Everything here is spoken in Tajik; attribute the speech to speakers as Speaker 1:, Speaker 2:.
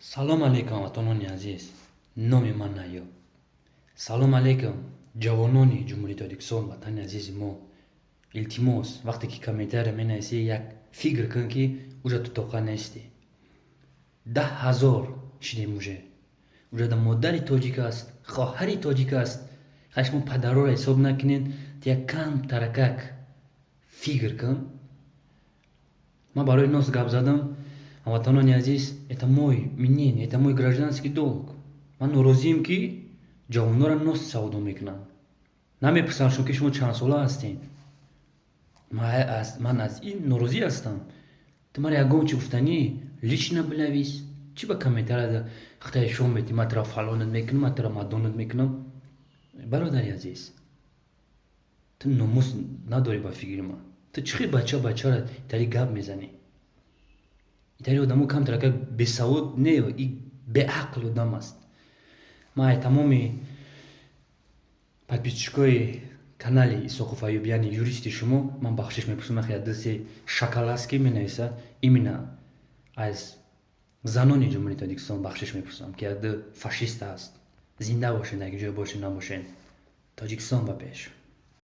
Speaker 1: Салом алейкум, ҳамватанони азиз! Номи ман Айёб. Салом алейкум, ҷавонони Ҷумҳурии Тоҷикистон, ватани азизи мо. Илтимос, вақте ки комментария менависӣ, як фикр кун, ки уже ту тоқа нестӣ. 10 000 шидем уже. Уже да модари тоҷик аст, хоҳари тоҷик аст. Хай, шумо падарора ҳисоб накунед, як кам таракак фикр кун. Ман барои нос гап задам. Ҳамватанони азиз, это мой мнение, это мой гражданский долг. Ман норозием, ки ҷавонора нос савдо мекунанд. Намепурсам шумо, ки шумо чандсола ҳастед. Ман аз ин норозӣ ҳастам. Ту мара ягон чи гуфтанӣ, лично бинавис. Чӣ ба комментария хитаи шом метӣ? Ман тура фалонат мекунам, ман тура мадонат мекунам. Бародари азиз, ту номус надорӣ. Ба фикри ман, ту чӣ хел бача бачара итари гап мезанӣ? Итари одамо камтарака бесавод не, и беақл одам аст. Ман ай тамоми подписчикои канали Исоқов Аюб, яъне юристи шумо, ман бахшиш мепурсам. Нахе дасе шакал аст, ки менависад. Именно аз занони Ҷумҳурии Тоҷикистон бахшиш мепурсам, ки яду фашист аст. Зинда бошед, дар ҷое бошед, набошед. Тоҷикистон ба пеш!